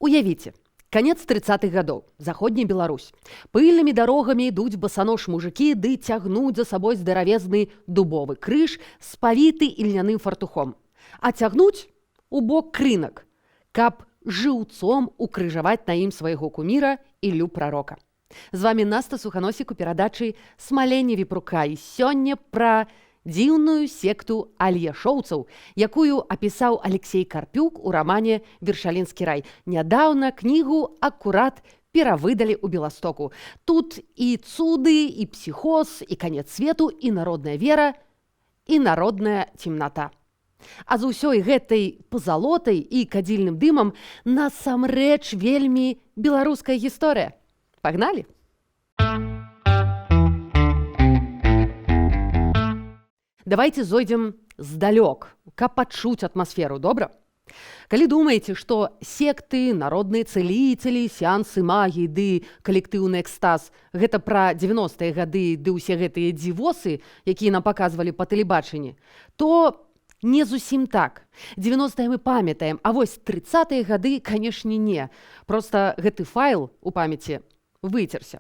Уявіце, канец 30-х гадоў, заходняя Беларусь. Пыльнымі дарогамі ідуць басанож мужыкі ды цягнуць за сабой здаравезны дубовы крыж, спавіты ільняным фартухом. А цягнуць у бок крынак, каб жыўцом укрыжаваць на ім свайго куміра Іллю Прарока. З вами Наста Суханосік у перадачы «Смаленне вепрука», і сёння пра дзіўную секту альяшоўцаў, якую апісаў Алексей Карпюк у рамане «Вершалінскі рай». Нядаўна кнігу акурат перавыдалі ў Беластоку. Тут і цуды, і псіхоз, і канец свету, і народная вера, і народная цемната. А з усёй гэтай пазалотай і кадзільным дымам насамрэч вельмі беларуская гісторыя. Пагналі! Давайте зойдзем здалёк, каб пачуць атмасферу, добра? Калі думаеце, што секты, народныя цэліцелі, сеансы магіі ды калектыўны экстаз гэта пра 90-е гады ды ўсе гэтыя дзівосы, якія нам паказвалі па тэлебачанні, то не зусім так. 90-е мы памятаем, а вось 30-е гады, канешне, не. Проста гэты файл у памяці выцерся.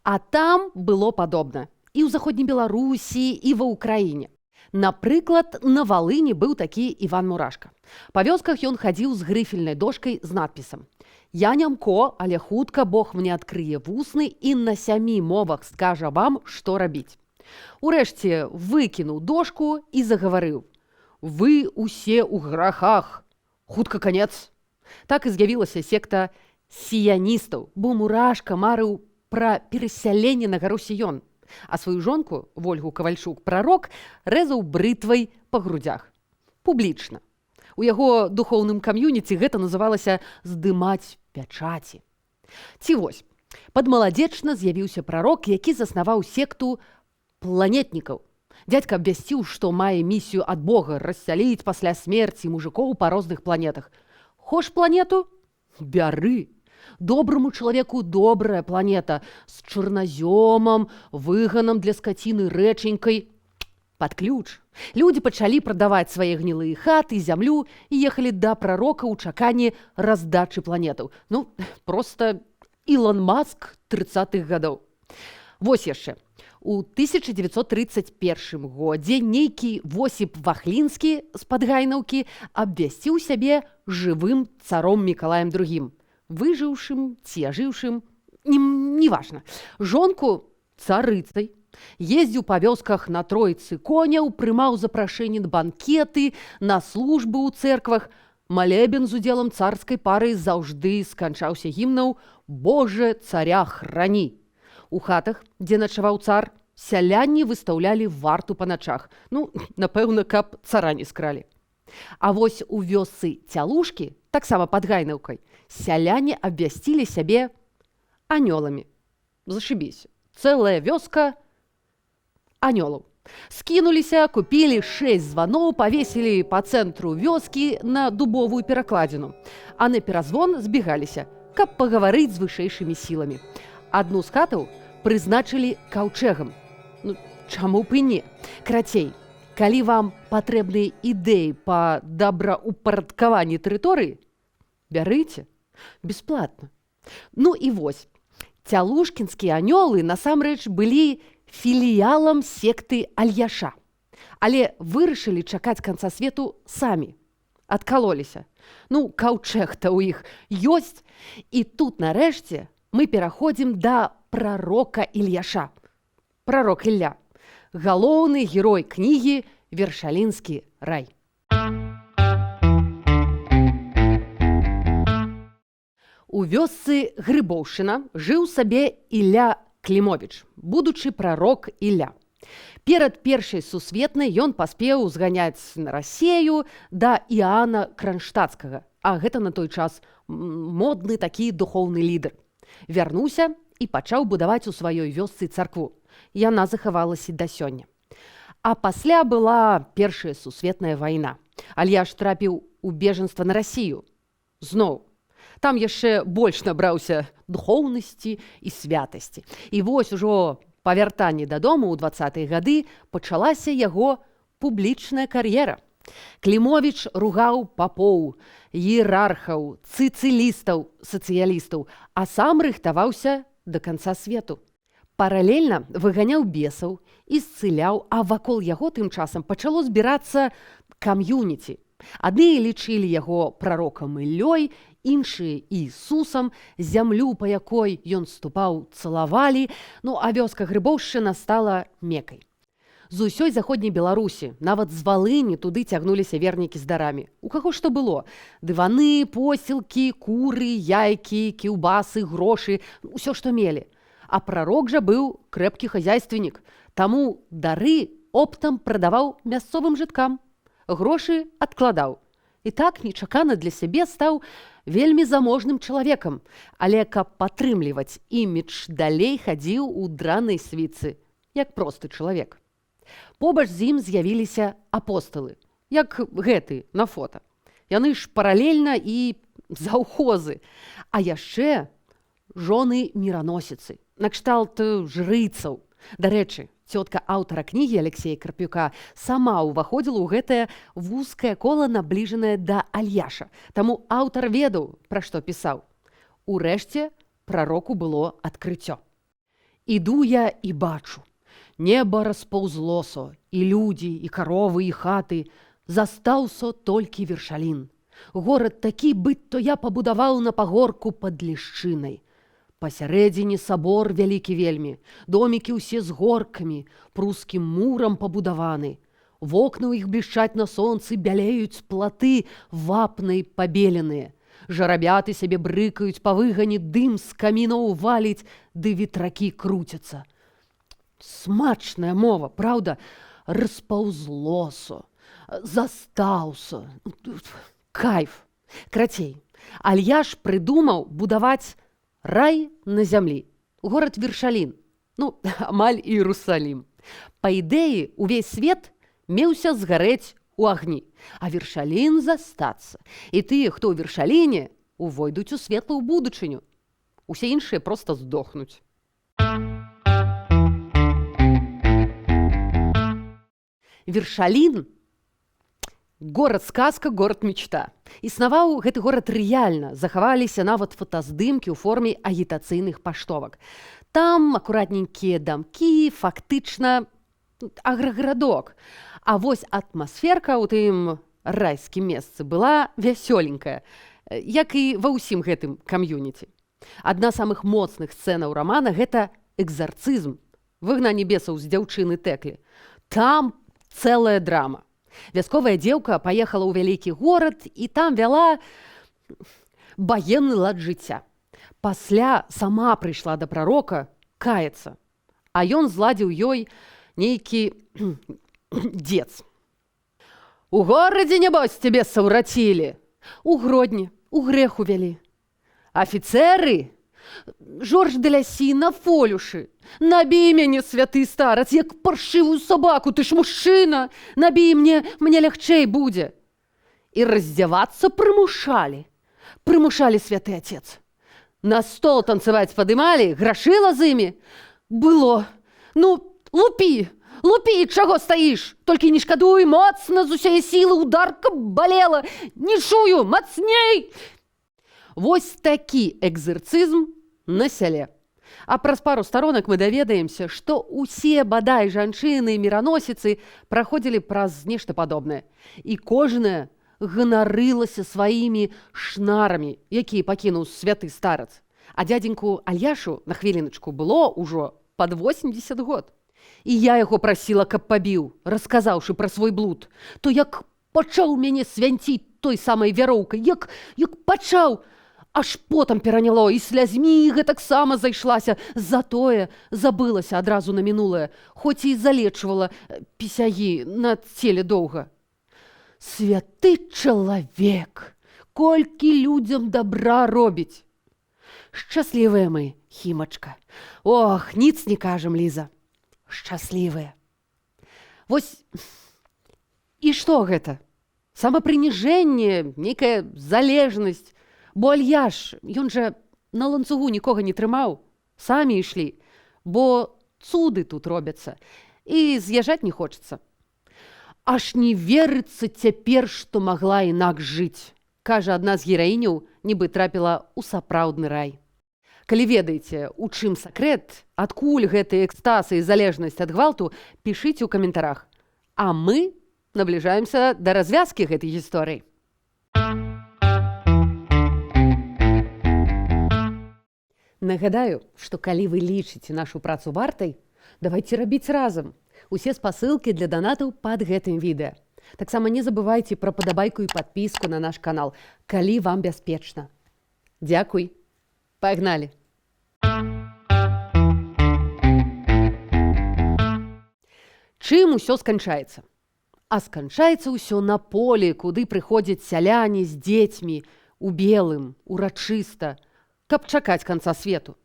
А там было падобна і ў заходняй Беларусі, і ва Ўкраіне. Напрыклад, на Валыні быў такі Іван Мурашка. Па вёсках ён хадзіў з грыфельнай дошкай з надпісам: «Я нямко, але хутка Бог мне адкрые вусны і на сямі мовах скажа вам, што рабіць». Урэшце выкінуў дошку і загаварыў: «Вы усе ў грахах, хутка канец». Так і з'явілася секта сіяністаў, бо Мурашка марыў пра перасяленне на гару Сіён. А сваю жонку, Вольгу Кавальчук, прарок рэзаў брытвай па грудзях. Публічна. У яго духоўным кам'юніці гэта называлася здымаць пячаці. Ці вось, пад Маладзечна з'явіўся прарок, які заснаваў секту планетнікаў. Дядька абвясціў, што мае місію ад Бога рассяліць пасля смерці мужыкоў па розных планетах. Хош планету? Бяры! Добраму чалавеку добрая планета з чарназёмам, выганам для скаціны, рэчанькай. Пад ключ. Людзі пачалі прадаваць свае гнілыя хаты, зямлю і ехалі да прарока ў чаканні раздачы планетаў. Ну, проста Ілон Маск 30-х гадоў. Вось яшчэ. У 1931 годзе нейкі Восіп Вахлінскі з Падгайнаўкі абвясціў сябе жывым царом Мікалаем II. Выжыўшым ці ажыўшым, неважна. Жонку царыцай. Ездзіў па вёсках на тройцы коняў, прымаў запрашэнні на банкеты, на службы ў цэрквах. Малебен з удзелам царскай пары заўжды сканчаўся гімнаў «Боже, царя храни». У хатах, дзе начаваў цар, сяляне выстаўлялі варту па начах. Ну, напэўна, каб цара не скралі. А вось у вёсцы Цялушкі, таксама пад Гайнаўкай, сяляне абвясцілі сябе анёламі. Зашибись. Цэлая вёска анёлаў. Скінуліся, купілі 6 званоў, павесілі па цэнтру вёскі на дубовую перакладзіну. А на перазвон збегаліся, каб пагаварыць з вышэйшымі сіламі. Адну з хатаў прызначылі каўчэгам. Ну, чаму б і не? Крацей, калі вам патрэбныя ідэі па добраўпарадкаванні тэрыторыі, бярыце бесплатна. Ну і вось, цялушкінскія анёлы насамрэч былі філіялам секты Альяша. Але вырашылі чакаць канца свету самі. Адкалоліся. Ну, каўчэг-то ў іх ёсць. І тут нарэшце мы пераходзім да прарока Ільяша. Прарок Ілля. Галоўны герой кнігі «Вершалінскі рай». У вёсцы Грыбоўшчына жыў сабе Ілля Клімовіч, будучы прарок Ілля. Перад першай сусветнай ён паспеў зганяць на Расею да Іоанна Кранштацкага, а гэта на той час модны такі духоўны лідар. Вярнуўся і пачаў будаваць у сваёй вёсцы царкву. Яна захавалася да сёння. А пасля была першая сусветная вайна. Альяш трапіў у бежанства на Расію. Зноў. Там яшчэ больш набраўся духоўнасці і святасці. І вось ужо па вяртанні дадому ў 20-е гады пачалася яго публічная кар'ера. Клімовіч ругаў папоў, іерархаў, цыцылістаў, сацыялістаў, а сам рыхтаваўся да канца свету. Паралельна выганяў бесаў, ісцыляў, а вакол яго тым часам пачало збірацца кам'юніці. Адныя лічылі яго прарокам Іллёй, іншыя Ісусам, зямлю, па якой ён ступаў, цалавалі, ну а вёска Грыбоўшчына стала мекай. З усёй заходняй Беларусі, нават з Валыні туды цягнуліся вернікі з дарамі. У каго што было? Дываны, посцілкі, куры, яйкі, кіўбасы, грошы, усё, што мелі. А прарок жа быў крэпкі хозяйственник, таму дары оптам прадаваў мясцовым жыткам. Грошы адкладаў. І так нечакана для сябе стаў вельмі заможным чалавекам, але каб падтрымліваць імідж, далей хадзіў у дранай свіцы, як просты чалавек. Побач з ім з'явіліся апосталы, як гэты на фота. Яны ж паралельна і заўхозы, а яшчэ жоны міраносіцы, накшталт жрыцаў. Дарэчы, цётка аўтара кнігі Алексея Карпюка сама ўваходзіла ў гэтае вузкае кола, набліжанае да Альяша. Таму аўтар ведаў, пра што пісаў. Урэшце прароку было адкрыццё. Іду я і бачу. Неба распаўзлосо, і людзі, і каровы, і хаты, застаўся толькі Вершалін. Горад такі, быццо я пабудаваў на пагорку пад лішчынай. Пасярэдзіне сабор вялікі вельмі, домікі ўсе з горкамі, прускім мурам пабудаваны. Вокны ў іх блішчаць на сонцы, бялеюць платы вапнай пабеленыя. Жарабяты сябе брыкаюць па выгане, дым з каміноў валіць, ды ветракі круцяцца. Смачная мова, праўда, распаўзлосо, застаўся. Кайф. Крацей, Альяш прыдумаў будаваць рай на зямлі. Горад Вершалін. Ну, амаль Іерусалім. Па ідэі, увесь свет меўся згарэць у агні, а Вершалін застацца. І тыя, хто ў Вершаліне, увойдуць у светлую будучыню. Усе іншыя проста здохнуць. Вершалін горад-сказка, горад-мечта. Існаваў гэты горад рэальна, захаваліся нават фотаздымкі ў форме агітацыйных паштовак. Там акуратненькія дамкі, фактычна аграгарадок. А вось атмасферка ў тым райскім месцы была вясёленькая, як і ва ўсім гэтым кам'юніці. Адна з самых моцных сцэнаў рамана гэта экзарцызм, выгнанне бесаў з дзяўчыны Тэклі. Там цэлая драма. Вясковая дзеўка паехала ў вялікі горад і там вяла багемны лад жыцця. Пасля сама прыйшла да прарока каяцца, а ён зладзіў ёй нейкі дзец. У горадзе, нябось, цябе саўрацілі. У Гродні, у грэх увялі. Афіцэры, Жорж Далясі на фолюшы. Набій мяне, святы старац, як паршывую сабаку, ты ж мужчына, набій мне, мне лягчэй будзе. І раздзявацца прымушалі. Прымушалі, святы отец. На стол танцеваць падымалі, грашыла з імі. Было. Ну, лупі, лупі, чаго стаіш? Толькі не шкадуй, моцна з усяе сілы, удар, каб балела. Не чую, мацней! Вось такі экзарцызм на сяле. А праз пару старонак мы даведаемся, што ўсе бадай жанчыны міраносіцы праходзілі праз нешта падобнае. І кожная ганарылася сваімі шнарамі, якія пакінуў святы старац. А дзядзеньку Альяшу на хвіліначку было ўжо пад 80 год. І я яго прасіла, каб пабіў, расказаўшы пра свой блуд, то як пачаў мяне свянціць той самай вяроўкай, як пачаў, аж потам пераняло і слязьмі гэтаксама зайшлася, затое забылася адразу на мінулае, хоць і залечвала пісягі на целе доўга. Святы чалавек, колькі людзям дабра робіць. Шчаслівыя мы, Хімачка. Ох, ніц не кажам, Ліза. Шчаслівыя. Вось і што гэта? Самапрыніжэнне, нейкая залежнасць. Бо Альяш, ён жа на ланцугу нікога не трымаў, самі ішлі, бо цуды тут робяцца і з'язджаць не хочацца. Аж не верыцца цяпер, што магла інакш жыць, кажа адна з гераіняў, нібы трапіла ў сапраўдны рай. Калі ведаеце, у чым сакрэт, адкуль гэты экстаз і залежнасць ад гвалту, пішыце ў каментарах. А мы набліжаемся да развязкі гэтай гісторыі. Нагадаю, што калі вы лічыце нашу працу вартай, давайте рабіць разам. Усе спасылкі для данатаў пад гэтым відэа. Таксама не забывайце пра падабайку і падпіску на наш канал, калі вам бяспечна. Дзякуй. Пагналі. Чым усё сканчаецца? А сканчаецца ўсё на полі, куды прыходзяць сяляне з дзецьмі, у белым, урачыста, каб чакаць канца свету.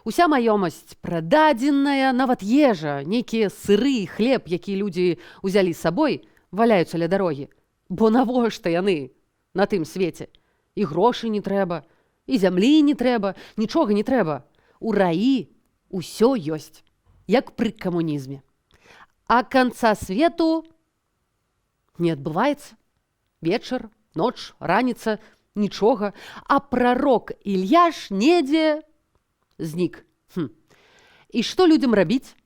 Уся маёмасць прададзеная, нават ежа, нейкія сыры і хлеб, які людзі ўзялі з сабой, валяюцца ля дарогі. Бо навошта яны на тым свеце? І грошы не трэба, і зямлі не трэба, нічога не трэба. У раі ўсё ёсць, як пры камунізме. А канца свету не адбываецца. Вечар, ноч, раніца, нічога. А прарок Ільяш недзе знік. І што людзям рабіць?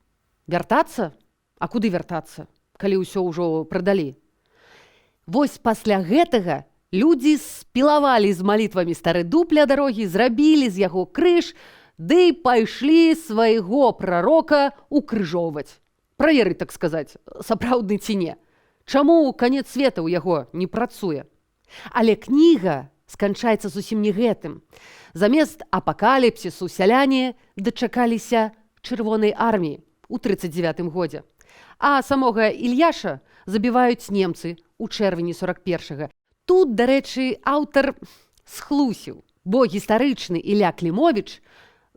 Вяртацца? А куды вяртацца, калі ўсё ўжо прадалі? Вось пасля гэтага людзі спілавалі з малітвамі стары дуб ля дарогі, зрабілі з яго крыж, ды пайшлі свайго прарока укрыжоўваць. Праверыць, так сказаць, сапраўдны ці не. Чаму канец света ў яго не працуе? Але кніга сканчаецца зусім не гэтым. Замест апакаліпсісу сяляне дачакаліся чырвонай арміі ў 39 годзе. А самога Ільяша забіваюць немцы ў чэрвені 41-га. Тут, дарэчы, аўтар схлусіў, бо гістарычны Ілля Клімовіч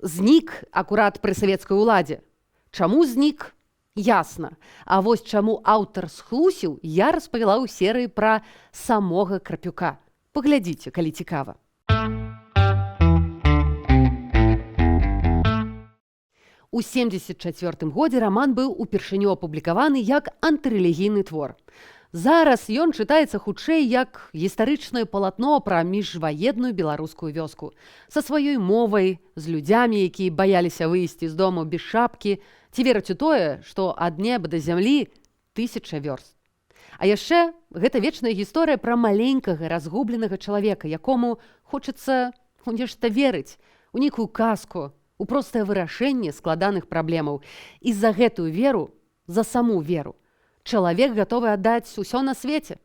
знік акурат пры савецкай уладзе. Чаму знік? Ясна. А вось чаму аўтар схлусіў, я распавяла ў серыі пра самога Крапюка. Паглядзіце, калі цікава. У 74 годзе раман быў упершыню апублікаваны як антырэлігійны твор. Зараз ён чытаецца хутчэй як гістарычнае палатно пра міжваенную беларускую вёску са сваёй мовай, з людзямі, якія баяліся выйсці з дому без шапкі ці верыць у тое, што ад неба да зямлі 1000 вёрст. А яшчэ гэта вечная гісторыя пра маленькага разгубленага чалавека, якому хочацца ў нешта верыць, у нейкую казку, у простае вырашэнне складаных праблемаў. І за гэтую веру, за саму веру, чалавек гатовы аддаць усё на свеце.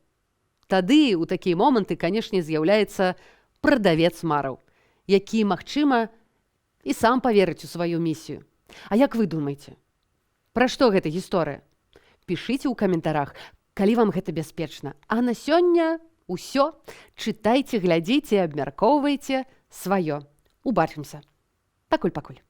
Тады ў такія моманты, канешне, з'яўляецца прадавец мараў, які, магчыма, і сам паверыць у сваю місію. А як вы думаеце, пра што гэта гісторыя? Пішыце ў каментарах, калі вам гэта бяспечна. А на сёння ўсё. Чытайце, глядзіце, абмяркоўвайце сваё. Убачымся. Пакуль-пакуль.